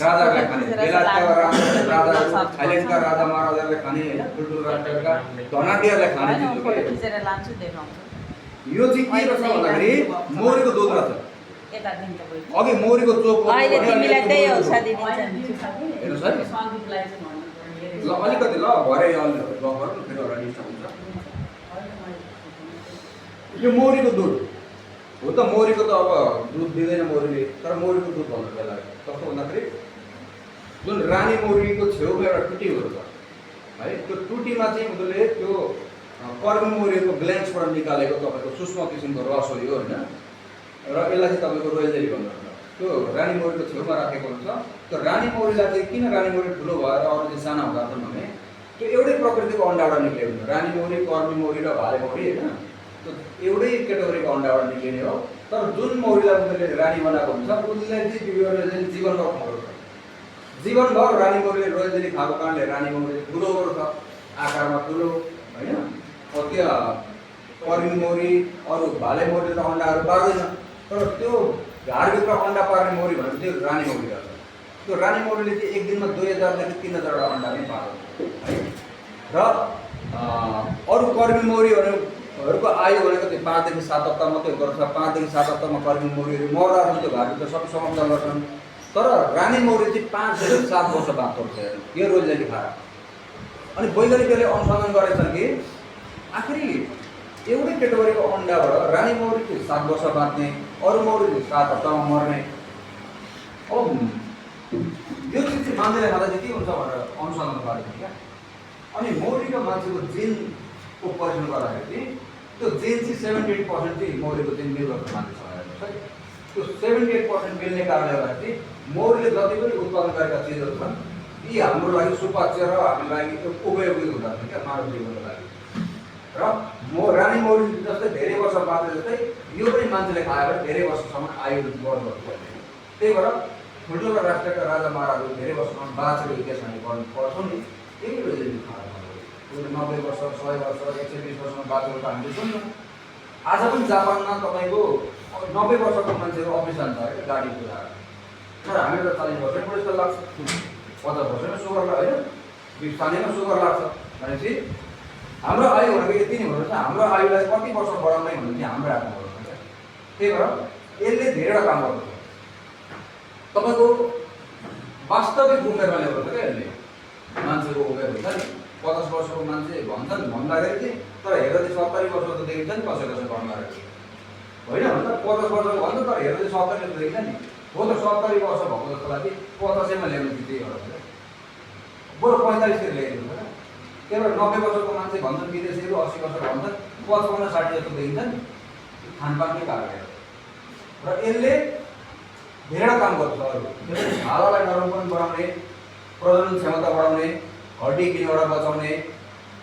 राजाहरूले खाने बेलायतका राजाहरू थाइल्यान्डका राजा महाराजाहरूले खाने ठुल्ठुलो राष्ट्रका धनाढ्यहरूले खाने चिज हो के यो चाहिँ के रहेछ भन्दाखेरि मौरीको दुध रहेछ अघि मौरीको चोक तिमीलाई त्यही औषधि दिन्छन् हेर्नुहोस् है ल अलिकति ल भरे फेरि एउटा डिस्टर्ब हुन्छ यो मौरीको दुध हो त मौरीको त अब दुध दिँदैन मौरीले तर मौरीको दुध भन्नु बेला कस्तो भन्दाखेरि जुन रानी मौरीको छेउमा एउटा टुटीहरू छ है त्यो टुटीमा चाहिँ उनीहरूले त्यो कर्मी मौरीको ग्ल्यान्ड्सबाट निकालेको तपाईँको सूक्ष्म किसिमको रस हो यो होइन र यसलाई चाहिँ तपाईँको रोयल जेली भन्नुहुन्छ त्यो रानी मौरीको छेउमा राखेको हुन्छ त्यो रानी मौरीलाई चाहिँ किन रानी मौरी ठुलो भएर अरू चाहिँ साना हुँदा छन् भने त्यो एउटै प्रकृतिको अन्डाबाट निक्लिएको हुन्छ रानी मौरी कर्मी मौरी र भाले मौरी होइन त्यो एउटै क्याटेगोरीको अन्डाबाट निक्लिने हो तर जुन मौरीलाई उनीहरूले रानी बनाएको हुन्छ उसले चाहिँ जीवनभर खाएको छ जीवनभर रानी मौरीले रोयल जेली खाएको कारणले रानी मौरी ठुलो छ आकारमा ठुलो होइन त्यहाँ कर्मी मौरी अरू भाले मौरी त अन्डाहरू पार्दैन तर त्यो घारभित्र अन्डा पार्ने मौरी भनेको त्यो रानी मौरी रहेछ त्यो रानी मौरीले चाहिँ एक दिनमा 2000 देखि 3000 अन्डा पनि पार्छ है र अरू कर्मी मौरीहरूको आयु भनेको त्यो 5 देखि 7 हप्ता मात्रै गर्छ 5 देखि 7 हप्तामा कर्मी मौरीहरू मर्दा हुन्छ त्यो घरभित्र सबै समाप्त गर्छन् तर रानी मौरी चाहिँ 5 देखि 7 वर्ष बाँच्छ यो रोज जेली खाएर अनि वैज्ञानिकहरूले अनुसन्धान गरेछन् कि आखिरी एउटै क्याटेगोरीको अन्डाबाट रानी मौरी चाहिँ 7 वर्ष बाँच्ने अरू मौरी 7 हप्तामा मर्ने अब यो चिज चाहिँ मान्छेले खाँदा चाहिँ के हुन्छ भनेर अनुसन्धान गरेको क्या अनि मौरी र मान्छेको जिनको परीक्षण गर्दाखेरि त्यो जिन चाहिँ 78% चाहिँ मौरीको जिन निर्भर मान्छेसँग हेर्नुहोस् है त्यो 78% मिल्ने कारणले गर्दाखेरि मौरीले जति पनि उत्पादन गरेका चिजहरू छन् यी हाम्रो लागि सुपाच्य र हाम्रो लागि त्यो उपयोगी हुँदछ क्या मानव जीवनको लागि र रानी मौरी जस्तै धेरै वर्ष बाँचे जस्तै यो पनि मान्छेले खायो भने धेरै वर्षसम्म आयु बढ्दो त्यही भएर ठुल्ठुलो राष्ट्रका राजा महाराजहरू धेरै वर्षसम्म बाँचेको इतिहास हामी पढ्छौँ नि यही रोजेली खाएर 90 वर्ष 100 वर्ष 120 वर्षमा बाँचेको त हामीले सुन्छौँ आज पनि जापानमा तपाईँको 90 वर्षको मान्छेहरू अफिस जान्छ है गाडी कुदाएर तर हामी त 40 वर्षै बुढेसकाल लाग्छ 50 वर्षमै सुगर लाग्छ होइन 20 सालैमा सुगर लाग्छ भनेपछि हाम्रो आयु भनेको यति नै हुनुहुन्छ हाम्रो आयुलाई कति वर्ष बढाउने भन्ने चाहिँ हाम्रो हातमा हुन्छ क्या त्यही भएर यसले धेरैवटा काम गर्छ तपाईँको वास्तविक उमेरमा ल्याउँछ क्या यसले मान्छेको उमेर हुन्छ नि 50 वर्षको मान्छे भन्छन् भन्दाखेरि चाहिँ तर हेर्दा चाहिँ 70 वर्षको त देखिन्छ नि कसै कसै भन्दाखेरि होइन भन्दा 50 वर्षको भन्छ तर हेर्दा चाहिँ 70 वर्षको देखिन्छ नि हो त 70 वर्ष भएको जस्तो लागि 50मा ल्याउनु चाहिँ त्यही गर्छ बरु 45 तिर ल्याइदिनु होइन त्यही भएर 90 वर्षको मान्छे भन्छन् विदेशीहरू 80 वर्षको भन्छन् 55 60 जस्तो देखिन्छ नि खानपानकै कारणले र यसले धेरै काम गर्छ अरू हावालाई नरम पनि बढाउने प्रजनन क्षमता बढाउने हड्डी किनेबाट बचाउने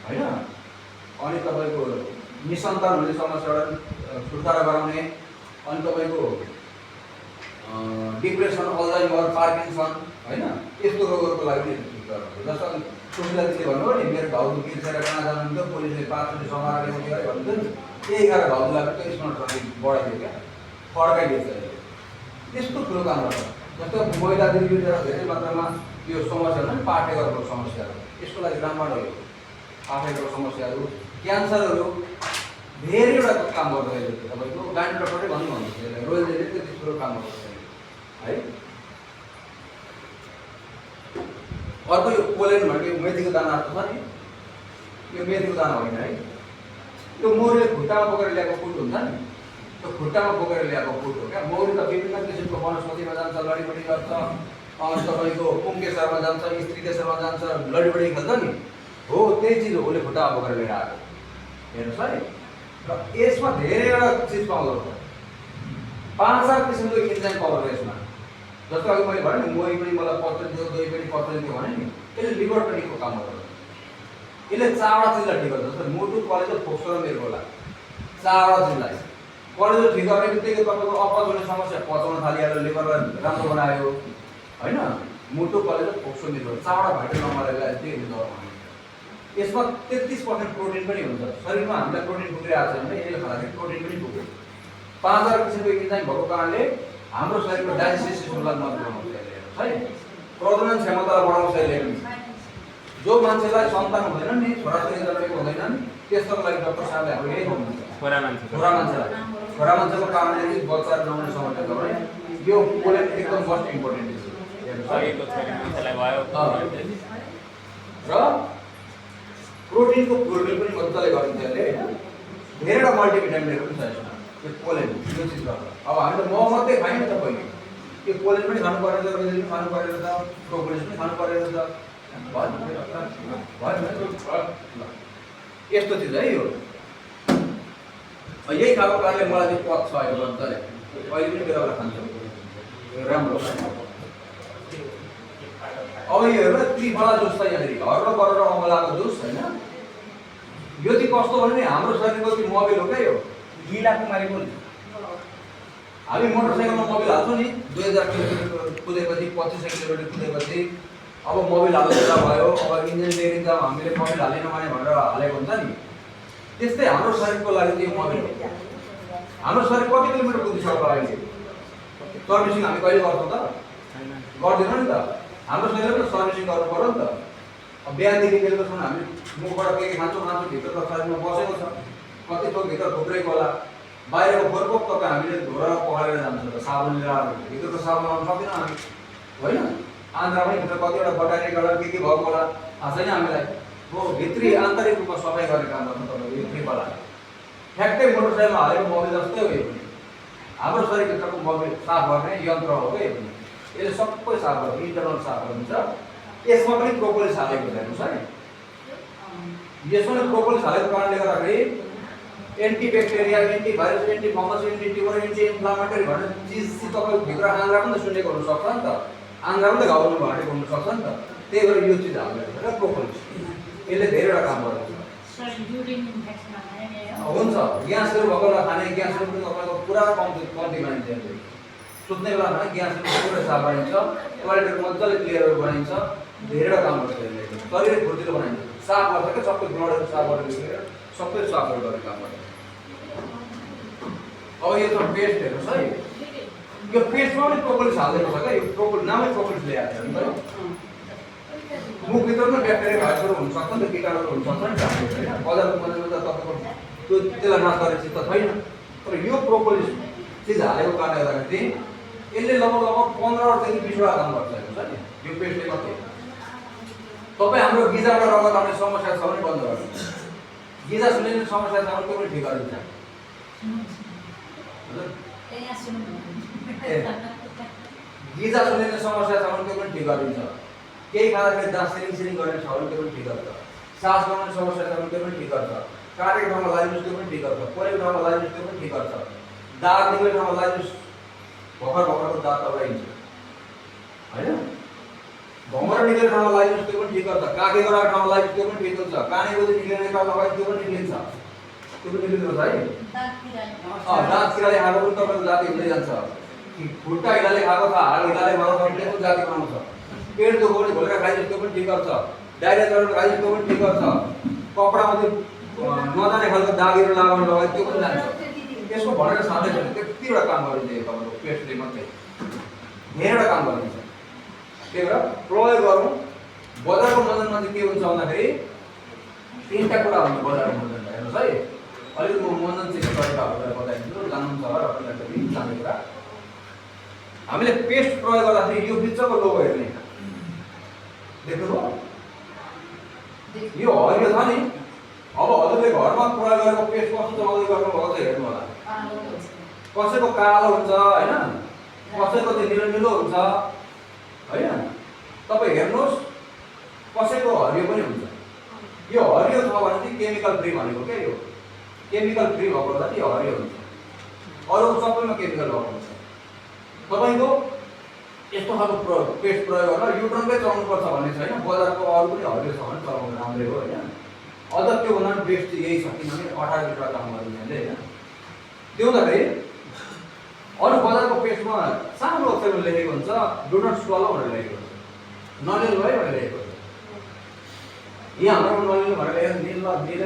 होइन अनि तपाईँको निसन्तान हुने समस्याबाट छुटकारा गराउने अनि तपाईँको डिप्रेसन अल्जाइमर पार्किन्सन होइन यस्तो रोगहरूको लागि पनि जस्तो सुशीला दिदीले भन्नुभयो नि मेरो भाउजू बिर्सेर कहाँ जानुहुन्थ्यो पुलिसले 5 चोटि समाएर ल्याउँथ्यो अरे भन्थ्यो नि त्यही कारण भाउजूलाई पनि स्मरण बढाइदियो क्या फर्काइदिन्छ त्यस्तो ठुलो काम गर्छ जस्तो महिला दिदीबहिनीहरू धेरै मात्रामा यो समस्याहरू नि पाठेघरको समस्याहरू यसको लागि रामबाण हो पाठेघरको समस्याहरू क्यान्सरहरू धेरैवटा काम गर्छ तपाईँको गाइनी डक्टरले भन्नुहुन्छ रोयल जेलीले त्यति ठुलो काम गर्छ है अर्को यो पोलेन भनेको मेथीको दाना छ नि यो मेथीको दाना होइन है त्यो मौरीले खुट्टामा बोकेर ल्याएको फुट हुन्छ नि त्यो खुट्टामा बोकेर ल्याएको फुट हो क्या मौरी त विभिन्न किसिमको वनस्पतिमा जान्छ लडीबडी गर्छ अनि तपाईँको पुङ्केश्वरमा जान्छ स्त्रीकेश्वरमा जान्छ लडीबडी खेल्छ नि हो त्यही चिज हो उसले खुट्टामा बोकेर लिएर आएको हेर्नुहोस् है र यसमा धेरैवटा चिज पाउँदो रहेछ 5-7 किसिमको इन्जाइम पाउँदो यसमा जस्तो अघि मैले भने नि मोही पनि मलाई पत्र दियो दही पनि पत्र दियो भने नि यसले लिभर टनिकको काम गर्छ यसले चावडा चिजलाई ठिक गर्छ जस्तो मुटु कलेजो फोक्सो र मेरगोला चावडा चिजलाई कलेजो ठिक गर्ने बित्तिकै तपाईँको अपच हुने समस्या पचाउन थालिहाल्यो लिभरलाई राम्रो बनायो होइन मुटु कलेजो फोक्सो मेरगोला चावडा भाइटल नमरेलाई त्यही हुन्छ यसमा 33% प्रोटिन पनि हुन्छ शरीरमा हामीलाई प्रोटिन पुगिरहेको छ भने यसले खाँदाखेरि प्रोटिन पनि पुग्यो 5000 किसिमको इन्जाइम भएको कारणले हाम्रो शरीरमा डाइजेस्टिभ सिस्टमलाई मद्दत गर्छ है प्रजनन क्षमतालाई बढाउँछ यसले। जो मान्छेलाई सन्तान हुँदैन नि, छोराछोरी जन्मेको हुँदैन नि, त्यसको लागि डाक्टर साहबले हाम्रो यही भन्नुहुन्छ। छोरा मान्छेको कारणले चाहिँ बच्चा नहुने समस्या छ भने यो पोलेन एकदम मोस्ट इम्पोर्टेन्ट इज। र प्रोटिनको प्रोटिन पनि मजाले गरिन्छ यसले हैन। धेरैवटा मल्टिभिटामिनहरू पनि छ यसमा। यो पोलेन यो चिज गर्छ। अब हामीले मह मात्रै खायौँ नि त पहिले, यो पोलेन पनि खानु परेको छ, रोजेली पनि खानु परेको छ, प्रोपोलिस पनि खानु परेको छ। यस्तो चिज है यो। यही खाएको कारणले मलाई चाहिँ पच छ यो मजाले। अहिले पनि बेला बेला खान्छु, राम्रो। अब यो हेर्नु त्रिफला जुस छ यहाँनिर, हर्र गरेर अमलाको जुस हैन। यो चाहिँ कस्तो भने नि हाम्रो शरीरको चाहिँ मोबिल हो क्या यो, गिला कुमारीको। हामी मोटरसाइकलमा मोबिल हाल्छौँ नि 2000 किलोमिटर कुदेपछि, 2500 किलोमिटर कुदेपछि अब मोबिल हाल्दा भयो, अब इन्जिन लिएर हामीले मोबिल हालेन भने भनेर हालेको हुन्छ नि। त्यस्तै हाम्रो शरीरको लागि चाहिँ मोबिल हो। हाम्रो शरीर कति किलोमिटर कुदिसक्यो अहिले? सर्भिसिङ हामी कहिले गर्छौँ त? गर्दैनौँ नि त। हाम्रो शरीरले पनि सर्भिसिङ गर्नु पर्यो नि त। अब बिहानदेखि बेलुकासम्म हामी मुखबाट के खान्छौँ, भित्र त शरीरमा बसेको छ, कति थोक भित्र थुप्रेको होला। बाहिरको फोहोरको तपाईँ हामीले धोएर पखालेर जान्छ त, साबुन लिएर भित्रको साबुन आउनु सक्दैनौँ हामी होइन। आन्द्रामै भित्र कतिवटा बटारी गरेर के भएको होला थाहा छैन हामीलाई। हो भित्री आन्तरिक रूपमा सफाइ गर्ने काम गर्नु तपाईँको यो त्रिफला। ठ्याक्कै मोटरसाइकलमा हालेको मोबिल जस्तै हो यो पनि। हाम्रो शरीरभित्रको मोबिल साफ गर्ने यन्त्र हो क्या यो पनि। यसले सबै साफ गर्छ, इन्टरनल साफ गर्नुहुन्छ। यसमा पनि प्रोपोलिस हालेको छ हेर्नुहोस् है। यसमा पनि प्रोपोलिस हालेको कारणले गर्दाखेरि एन्टिब्याक्टेरिया, एन्टिभाइरस, एन्टिफङ्गस, एन्टिट्युमर, एन्टी इन्फ्लामेटरी भन्ने चिज चाहिँ तपाईँको भित्र आन्द्रा पनि त सुनेको हुनसक्छ नि त, आन्द्रा पनि त घाउनु भाँडेको हुनसक्छ नि त। त्यही भएर यो चिज हाल्नु पर्छ प्रोपोलिस। यसले धेरैवटा काम गर्छ। हुन्छ, ग्यासहरू भएकोलाई खाने, ग्यासहरू पनि तपाईँको पुरा कम्ती बनाइन्छ यसले। सुत्ने बेला खाने ग्यासहरू पुरै साफ बनाइन्छ, टोयलेटहरू मजाले क्लियरहरू बनाइन्छ, धेरैवटा काम गर्छ यसले। शरीर फुर्तिलो बनाइन्छ, साफ गर्छ क्या, सबै ब्लडहरू साफ गरेर सबै साफहरू गर्ने काम गर्छ। अब यो त पेस्ट हेर्नुहोस् है, यो पेस्टमा पनि प्रोपोलिस हालिदिएको छ क्या। यो प्रोपोलिस नामै प्रोपोलिस ल्याएको छ नि। मुखभित्र पनि ब्याक्टेरिया भाइरसहरू हुनसक्छ नि त, कीटाणुहरू हुनसक्छ नि त होइन। बजारको मजाले त तपाईँको त्यसलाई नाश गर्ने चिज त छैन। तर यो प्रोपोलिस चिज हालेको कारणले गर्दाखेरि यसले लगभग 15 देखि 20 वटा काम गर्छ हेर्नुहोस् है। यो पेस्टले मात्रै तपाईँ हाम्रो गिजाबाट रगत आउने समस्या छ भने बन्द गर्नु। गिजा सुनिने समस्या छ भने त्यो पनि ठिक गरिदिन्छ। गिजा सुनिने समस्या छ भने त्यो पनि ठिक गरिदिन्छ। केही खाँदाखेरि दाँत सिरिङ गर्ने छ भने त्यो पनि ठिक गर्छ। सास बनाउने समस्या छ भने त्यो पनि ठिक गर्छ। काटेको ठाउँमा लाइजुस त्यो पनि ठिक गर्छ। परेको ठाउँमा लाइजुस त्यो पनि ठिक गर्छ। दाग निक्लेको ठाउँमा लाइजुस भर्खरको दाग तगाइन्छ होइन। भमरा निक्लेको ठाउँमा लाइजुस त्यो पनि ठिक गर्छ। काके गराएको ठाउँमा लाइजुस त्यो पनि ठिक हुन्छ। काने गोजी निक्लेको ठाउँमा लगाइ त्यो पनि निक्लिन्छ। त्यो पनि निक्लिन्छ है। दाँत किराले खाएको पनि तपाईँको जाति हुँदै जान्छ। खुट्टा हिलाले खाएको छ, हाड हिलाले खाएको छ भने त्यसको जाति बनाउँछ। पेट दुख्यो भने घोलेर खाइदिन्छ त्यो पनि ठिक गर्छ। डाइरिया चढेर खाइदिन्छ त्यो पनि ठिक गर्छ। कपडामा त्यो नजाने खालको दागहरू लगाउनु लगायो त्यो पनि जान्छ। त्यसको भनेर साध्यै छैन, त्यतिवटा काम गरिन्छ यो तपाईँको पेस्टले मात्रै, धेरैवटा काम गरिन्छ। त्यही भएर प्रयोग गरौँ। बजारको मदनमा चाहिँ के हुन्छ भन्दाखेरि 3टा कुरा हुन्छ बजारको मदनमा हेर्नुहोस् है। अलिकति म मदन चाहिँ तरिकाहरू बताइदिन्छु, जान्नुहुन्छ होला तपाईँलाई पनि जाने कुरा। हामीले पेस्ट प्रयोग गर्दाखेरि यो बिचको लोगो हेर्ने देख्नुभयो, यो हरियो छ नि। अब हजुरले घरमा प्रयोग गरेको पेस्ट कस्तो चलाउँदै गर्नुभएको चाहिँ हेर्नु होला। कसैको कालो हुन्छ होइन, कसैको चाहिँ निलो निलो हुन्छ होइन। तपाईँ हेर्नुहोस् कसैको हरियो पनि हुन्छ। यो हरियो छ भने चाहिँ केमिकल फ्री भनेको क्या। यो केमिकल फ्री भएको हुँदा चाहिँ हरियो हुन्छ। अरूको सबैमा केमिकल भएको हुन्छ। तपाईँको यस्तो खालको पेस्ट प्रयोग गरेर युट्रनकै चलाउनुपर्छ भन्ने छैन। बजारको अरू पनि हरियो छ भने चलाउनु राम्रै हो होइन। अझ त्योभन्दा पनि बेस्ट चाहिँ यही छ, किनभने 18 लिटर काम गरिन्छ होइन। त्यो हुँदाखेरि अरू बजारको पेस्टमा सानो अक्षरमा लेखेको हुन्छ डु नट स्वलो भनेर लेखेको हुन्छ, नलिनु है भनेर लेखेको हुन्छ। यहाँ हाम्रोमा नलिनु भनेर लेखेको निले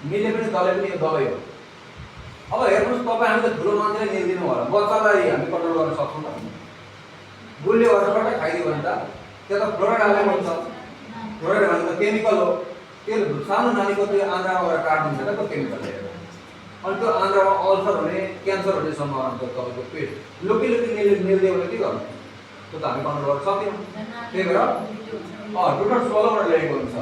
निले पनि दबाई पनि यो दबाई हो। अब हेर्नुहोस् तपाईँ हामीले ठुलो मान्छेलाई निल्दिनु होला, बच्चालाई हामी कन्ट्रोल गर्न सक्छौँ त? गुलियो गरेर खाइदियो भने त त्यो त फ्लोराइड हालेको हुन्छ। फ्लोराइड भनेको त केमिकल हो। त्यो सानो नानीको त्यो आन्द्रामा गएर काट्नुहुन्छ त त्यो केमिकल ल्याएर। अनि त्यो आन्द्रामा अल्सर हुने, क्यान्सर हुने सम्भावना हुन्छ तपाईँको पेट। लुकी निल्दियो भने के गर्नु? त्यो त हामी कन्ट्रोल गर्न सक्दैनौँ। त्यही भएर डुनट स्वलोबाट लेखेको हुन्छ।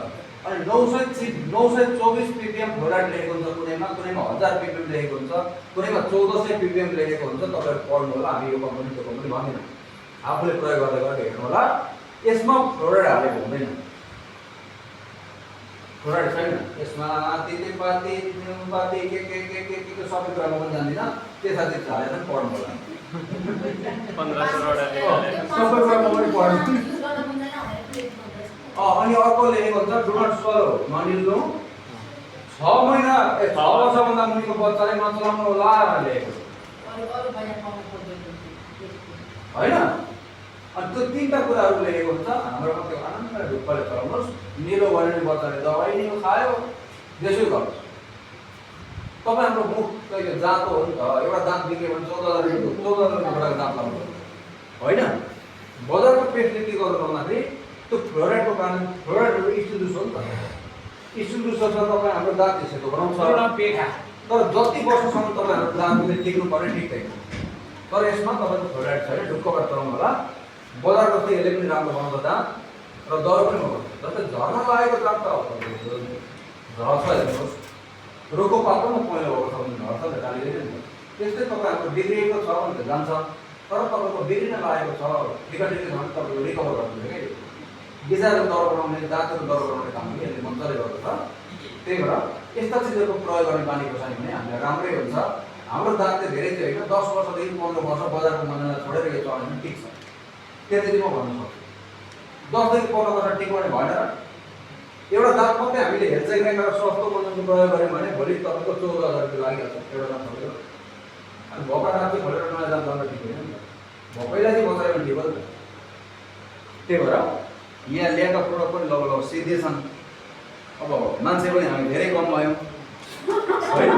अनि 924 ppm फ्लोराइड लेखेको हुन्छ कुनैमा 1000 ppm लेखेको हुन्छ, कुनैमा 1400 ppm लेखेको हुन्छ। तपाईँहरू पढ्नु होला, हामी यो कम्पनी त्यो कम्पनी भन्दैनौँ, आफूले प्रयोग गर्दै गरेर हेर्नु होला। यसमा फ्लोराइड हालेको हुँदैन, फ्लोराइड छैन यसमा। तितेपाती नुनपाती के सबै कुरामा पनि जान्दिनँ, त्यसमा चाहिँ हालेर पनि पढ्नु होला। 1500 सबै कुरामा पनि पढ्नु। अनि अर्को लेखेको हुन्छ डुनट स्वलो, ननिल्नु। 6 महिना 6 वर्षभन्दा मुनिको बच्चाले नचलाउनु होला लेखेको होइन। अनि त्यो 3टा कुराहरू लेखेको हुन्छ। हाम्रोमा त्यो आनन्दले ढुक्कले चलाउनुहोस्। निलो भयो भने बच्चाले दबाई नि खायो, त्यसै गर्नुहोस्। तपाईँ हाम्रो मुख कहिले जाँतो हो नि त, एउटा दाँत बिग्रियो भने 14,000 रुपियाँको दाँत लाउनु होइन। बजारको पेटले के गर्नु भन्दाखेरि त्यो फ्लोराइडको कारण, फ्लोराइडहरू स्टिल जुस हो नि त, स्टिल जुसबाट तपाईँ हाम्रो दाँत त्यसैको बनाउँछ। तर जति वर्षसम्म तपाईँ हाम्रो दाँतले टिक्नु पर्ने टिक्दैन। तर यसमा तपाईँको फ्लोराइड छैन, ढुक्कबाट चलाउनु होला। बजार जस्तै यसले पनि राम्रो बनाउँछ दाँत र दर पनि बनाउँछ। जस्तै झर्न लागेको दाँत त झर्छ हेर्नुहोस्, रोगको पात्रमा पहिलो भएको छ भने झर्छ त गालीले नि। त्यस्तै तपाईँहरूको बिग्रिएको छ भने त जान्छ, तर तपाईँको बिग्रिन लागेको छ, ठिकाठिकै छ भने तपाईँको रिकभर गर्नुहुन्छ कि गिजाहरू दर बनाउने, दाँतहरू दर बनाउने काम पनि यसले मजाले गर्दछ। त्यही भएर यस्ता चिजहरूको प्रयोग गर्ने बानी बसाल्यो भने हामीलाई राम्रै हुन्छ। हाम्रो दाँत चाहिँ धेरै चाहिँ होइन, 10 वर्षदेखि 15 वर्ष बजारको मजालाई छोडेर यो चलायो भने ठिक छ। त्यति म भन्न सक्छु। 10 देखि 15 वर्ष टिकाउने भएन र एउटा दाँत मात्रै हामीले हेरचाह गरेर सस्तो मजाको प्रयोग गऱ्यौँ भने भोलि तपाईँको 14,000 रुपियाँ लागिहाल्छ एउटा दाँत खोलेर। अनि भोका दाँत चाहिँ खोलेर नयाँ दाँत लगाउन ठिक होइन नि त, भोकैलाई चाहिँ बचायो भने ठिक हो नि त। त्यही भएर यहाँ ल्याएका प्रोडक्ट पनि लगभग सिधै छन्। अब मान्छे पनि हामी धेरै कम भयौँ होइन।